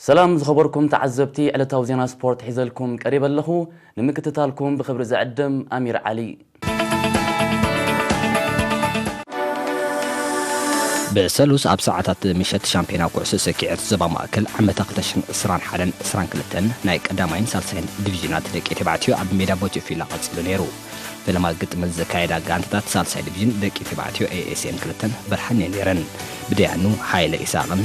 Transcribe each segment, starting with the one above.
ሰላም ዝኸበርኩም ተዓዘብቲ፣ ዕለታዊ ዜና ስፖርት ሒዘልኩም ቀሪበ ኣለኹ። ንምክትታልኩም ብኽብሪ ዝዕድም ኣሚር ዓሊ። ብሰሉስ ኣብ ሰዓታት ምሸት ሻምፒዮና ኩዕሶ ሰኪዐት ዞባ ማእከል ዓመታ ክልተ ሽሕን ዕስራን ሓደን ዕስራን ክልተን ናይ ቀዳማይን ሳልሳይን ዲቪዥናት ደቂ ተባዕትዮ ኣብ ሜዳ ቦቸፊላ ቀጺሉ ነይሩ። ፈለማ ግጥም ዘካየዳ ጋንታታት ሳልሳይ ዲቪዥን ደቂ ተባዕትዮ ኤ ኤስ ኤም ክልተን በርሃን እየን ነይረን። ብደያኑ ሃይለ ኢሳቕን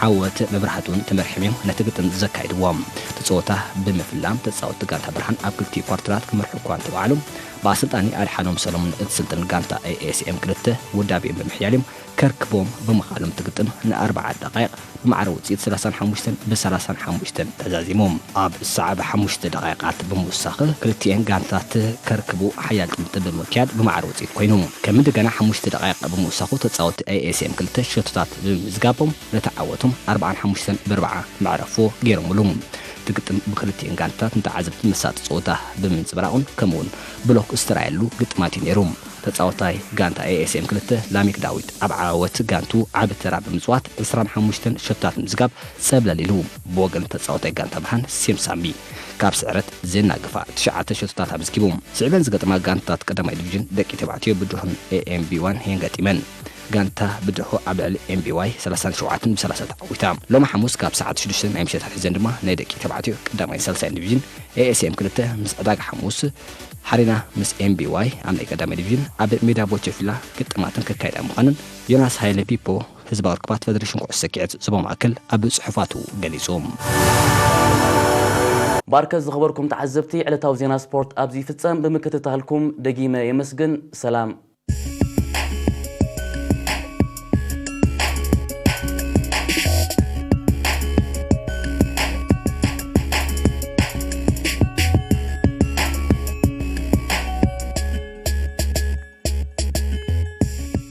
ዓወት መብራህቱን ተመርሕዮም እዮም ነቲ ግጥም ዘካይድዎ። እቲ ጸወታ ብምፍላም ተጻወትቲ ጋንታ ብርሃን ኣብ ክልቲኡ ኳርተራት ክመርሑ እኳ እንተበዓሉ፣ ብኣሰልጣኒ ኣድሓኖም ሰሎሞን እትስልጥን ጋንታ ኤ ኤስ ኤም ክልተ ውዳቤኦም ብምሕያል እዮም ከርክቦም ብምኻሎም እቲ ግጥም ንኣርብዓ ደቃይቕ ብማዕረ ውፅኢት ሰላሳን ሓሙሽተን ብሰላሳን ሓሙሽተን ተዛዚሞም። ኣብ ሰዓብ ሓሙሽተ ደቃይቃት ብምውሳኽ ክልቲኤን ጋንታት ከርክቡ ሓያል ጥምጥም ብምክያድ ብማዕረ ውፅኢት ኮይኑ። ከም እንደገና ሓሙሽተ ደቃይቅ ብምውሳኹ ተፃወቲ ኤ ኤስ ኤም ክልተ ሸቶታት ብምምዝጋቦም ነቲ ዓወቶም ኣርብዓን ሓሙሽተን ብኣርብዓ መዕረፎ ገይሮምሉ። እቲ ግጥም ብክልቲኤን ጋንታት ንተዓዘብቲ መሳጢ ፀወታ ብምንፅብራቑን ከምኡውን ብሎክ ዝተረኣየሉ ግጥማት እዩ ነይሩ። ተፃዋታይ ጋንታ ኤ ኤስ ኤም ክልተ ላሚክ ዳዊት ኣብ ዓወት ጋንቱ ዓቢ ተራ ብምፅዋት ዕስራን ሓሙሽተን ሸቶታት ምዝጋብ ፀብለል ኢሉ። ብወገን ተፃዋታይ ጋንታ ብርሃን ሴም ሳምቢ ካብ ስዕረት ዘናግፋ ትሽዓተ ሸቶታት ኣመዝጊቡ። ስዕበን ዝገጠማ ጋንታታት ቀዳማይ ዲቪዥን ደቂ ተባዕትዮ ብድሆን ኤ ኤም ቢ ዋን እየን ገጢመን። ጋንታ ብድሆ ኣብ ልዕሊ ኤም ቢ ዋይ ሰላሳን ሸውዓተን ብሰላሳ ተዓዊታ። ሎሚ ሓሙስ ካብ ሰዓት ሽዱሽተ ናይ ምሸት ኣትሒዘን ድማ ናይ ደቂ ተባዕትዮ ቀዳማይ ሳልሳይን ዲቪዥን ኤ ኤስ ኤም ክልተ ምስ ዕዳጋ ሓሙስ ሓሪና ምስ ኤም ቢ ዋይ ኣብ ናይ ቀዳማይ ዲቪዥን ኣብ ሜዳ ቦቸፊላ ግጥማተን ከካይዳ ምዃነን ዮናስ ሃይለ ቢፖ ህዝባዊ ርክባት ፌደሬሽን ኩዕሶ ሰኪዐት ዞባ ማእከል ኣብ ጽሑፋቱ ገሊጹ። ባርከ ዝኸበርኩም ተዓዘብቲ፣ ዕለታዊ ዜና ስፖርት ኣብዚ ይፍጸም። ብምክትታልኩም ደጊመ የመስግን። ሰላም።